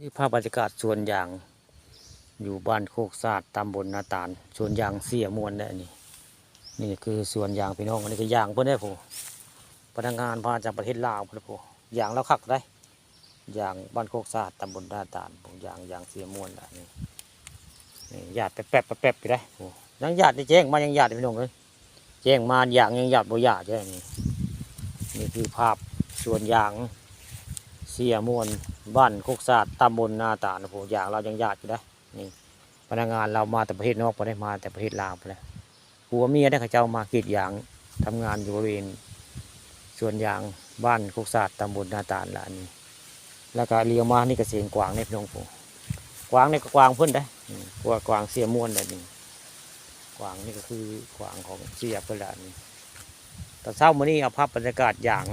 ນີ້ພາບບັນຍາກາດສວນຢາງຢູ່ບ້ານໂຄກສາດ ຕຳບົນນາຕານ ສວນຢາງເຊຍມ່ວນເດ້ ອັນນີ້ ນີ້ຄືສວນຢາງພີ່ນ້ອງ ອັນນີ້ກໍຢາງເພິ່ນເດ້ ຜູ້ ພະນັກງານມາຈາກປະເທດລາວພຸ້ນ ຜູ້ ຢາງລາວຄັກໃດ໋ ຢາງບ້ານໂຄກສາດ ຕຳບົນນາຕານ ຜູ້ ຢາງ ຢາງເຊຍມ່ວນ ອັນນີ້ ນີ້ຢາດແປັບໆ ແປັບໆ ຢູ່ໃດ໋ ຜູ້ ຍັງຢາດ ແຈ້ງມາຍັງຢາດ ພີ່ນ້ອງເອີຍ ແຈ້ງມາຢາງຍັງຢາດບໍ່ຢາດເດ້ ນີ້ ນີ້ຄືພາບສວນຢາງເຊຍມ່ວນ ບ້ານໂຄກສາດ ຕຳບົນນາຕານ ຜູ້ ຢາງລາວຍັງຢາດຢູ່ເດ້ ນີ້ ພະນັກງານລາວມາແຕ່ປະເທດນອກພຸ້ນເດ້ ມາແຕ່ປະເທດລາວພຸ້ນເດ້ ຜົວເມຍເດ້ ເຂົາເຈົ້າມາກຣີດຢາງ ທຳງານຢູ່ບໍລິເວນສວນຢາງ ບ້ານໂຄກສາດ ຕຳບົນນາຕານລະ ອັນນີ້ ແລ້ວກໍລຽວມານີ້ກໍສຽງກວາງເດ້ ພີ່ນ້ອງ ຜູ້ ກວາງນີ້ກໍກວາງເພິ່ນເດ້ ອືມ ກວາງ ກວາງເຊຍມ່ວນເດ້ ນີ້ ກວາງນີ້ກໍຄືກວາງຂອງເຊຍເພິ່ນລະ ນີ້ ຕອນເຊົ້າມື້ນີ້ເອົາພາບບັນຍາກາດຢາງ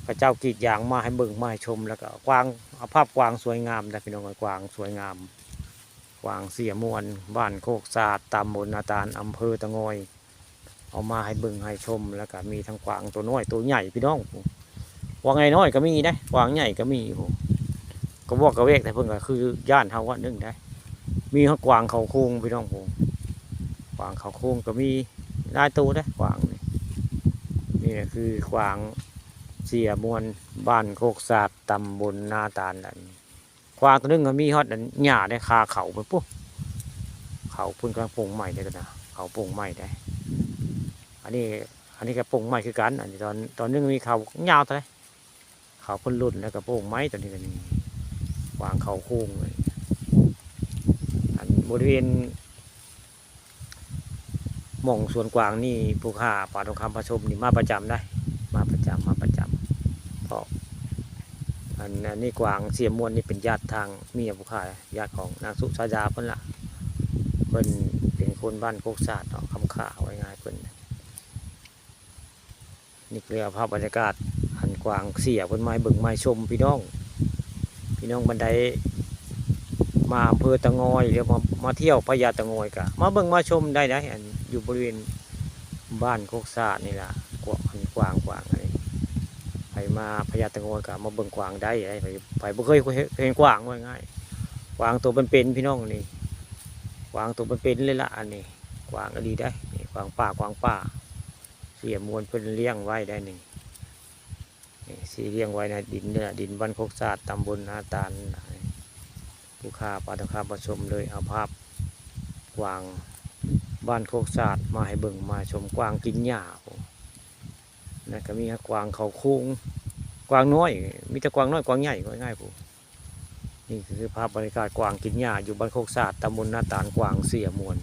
ເຂົາເຈົ້າກຣີດຢາງມາໃຫ້ເບິ່ງມາໃຫ້ຊົມ ແລ້ວກໍກວາງ ເອົາພາບກວາງສວຍງາມນະ ພີ່ນ້ອງເອີຍ ກວາງສວຍງາມ ກວາງເຊຍມ່ວນ ບ້ານໂຄກສາດ ຕຳບົນນາຕານ ອຳເພີຕະງ່ອຍ ເອົາມາໃຫ້ເບິ່ງໃຫ້ຊົມ ແລ້ວກໍມີທັງກວາງໂຕນ້ອຍໂຕໃຫຍ່ ພີ່ນ້ອງ ກວາງນ້ອຍໆກໍມີເດ້ ກວາງໃຫຍ່ກໍມີ ໂອ້ ກະວອກກະແວກ ແຕ່ເພິ່ນກໍຄືຢ້ານເຮົາວ່າໜຶ່ງໃດ໋ ມີຮອດກວາງເຂົາໂຄງ ພີ່ນ້ອງ ໂອ້ ກວາງເຂົາໂຄງກໍມີຫຼາຍໂຕເດ້ ກວາງນີ້ ນີ້ແຫຼະຄືກວາງເຊຍມ່ວນ ບ້ານໂຄກສາດ ຕຳບົນນາຕານ ອັນ ກວາງໂຕໜຶ່ງກໍມີຮອດອັນຫຍ້າໃນຄາເຂົາພຸ້ນ ເຂົາເພິ່ນກຳລັງປົງໃໝ່ເດ້ ເຂົາປົງໃໝ່ເດ້ ອັນນີ້ ອັນນີ້ກໍປົງໃໝ່ຄືກັນ ອັນນີ້ຕອນ ຕອນໜຶ່ງມີເຂົາຍາວເທົ່າໃດ ເຂົາເພິ່ນຫຼົ່ນແລ້ວກໍປົງໃໝ່ ຕອນນີ້ກໍນີ້ ກວາງເຂົາໂຄງເລີຍ ອັນບໍລິເວນ ໝ່ອງສວນກວາງນີ້ ຜູ້ຂ້າປາທອງຄຳປະສົມນີ້ມາປະຈຳໄດ໋ ມາປະຈຳ ມາປະຈຳ ເພາະ ອັນ ອັນນີ້ກວາງເຊຍມ່ວນນີ້ເປັນຍາດທາງເມຍຜູ້ຂ້າ ຍາດຂອງນາງສຸຊາດາເພິ່ນລະ ເພິ່ນເປັນຄົນບ້ານໂຄກສາດເນາະ ຄຳຂາ ເວົ້າງ່າຍໆ ເພິ່ນ ນີ້ຄືພາບບັນຍາກາດ ອັນກວາງເຊຍເພິ່ນມາໃຫ້ເບິ່ງມາໃຫ້ຊົມ ພີ່ນ້ອງ ພີ່ນ້ອງບັນໃດມາອຳເພີຕະງ່ອຍ ຫຼືມາ ມາທ່ຽວພະຍາຕະງ່ອຍ ກໍມາເບິ່ງມາຊົມໄດ້ໃດ໋ ອັນຢູ່ບໍລິເວນບ້ານໂຄກສາດນີ້ລະ ກວາງ ອັນກວາງ ກວາງ ອັນນີ້ ໃຜມາພະຍາຕະງ່ອຍກໍມາເບິ່ງກວາງໄດ້ໃດ໋ ໃຜ ໃຜບໍ່ເຄີຍເຫັນກວາງ ເວົ້າງ່າຍໆ ກວາງໂຕເປັນໆ ພີ່ນ້ອງ ນີ້ ກວາງໂຕເປັນໆ ເລີຍລະ ອັນນີ້ ກວາງອີ່ຫຼີໃດ໋ ນີ້ກວາງປ່າ ກວາງປ່າ ເຊຍມ່ວນເພິ່ນລ້ຽງໄວ້ໄດ໋ນີ້ ນີ້ຊິລ້ຽງໄວ້ໃນດິນເນື້ອດິນບ້ານໂຄກສາດ ຕຳບົນນາຕານ ຜູ້ຂ້າປາທອງຄຳປະສົມເລີຍເອົາພາບກວາງບ້ານໂຄກສາດມາໃຫ້ເບິ່ງມາຊົມ ກວາງກິນຫຍ້າ ນັ້ນກໍມີກວາງເຂົາໂຄງ ກວາງນ້ອຍ ມີແຕ່ກວາງນ້ອຍກວາງໃຫຍ່ ເວົ້າງ່າຍໆ ຜູ້ ນີ້ຄືພາບບັນຍາກາດກວາງກິນຫຍ້າຢູ່ບ້ານໂຄກສາດ ຕຳບົນນາຕານ ກວາງເຊຍມ່ວນ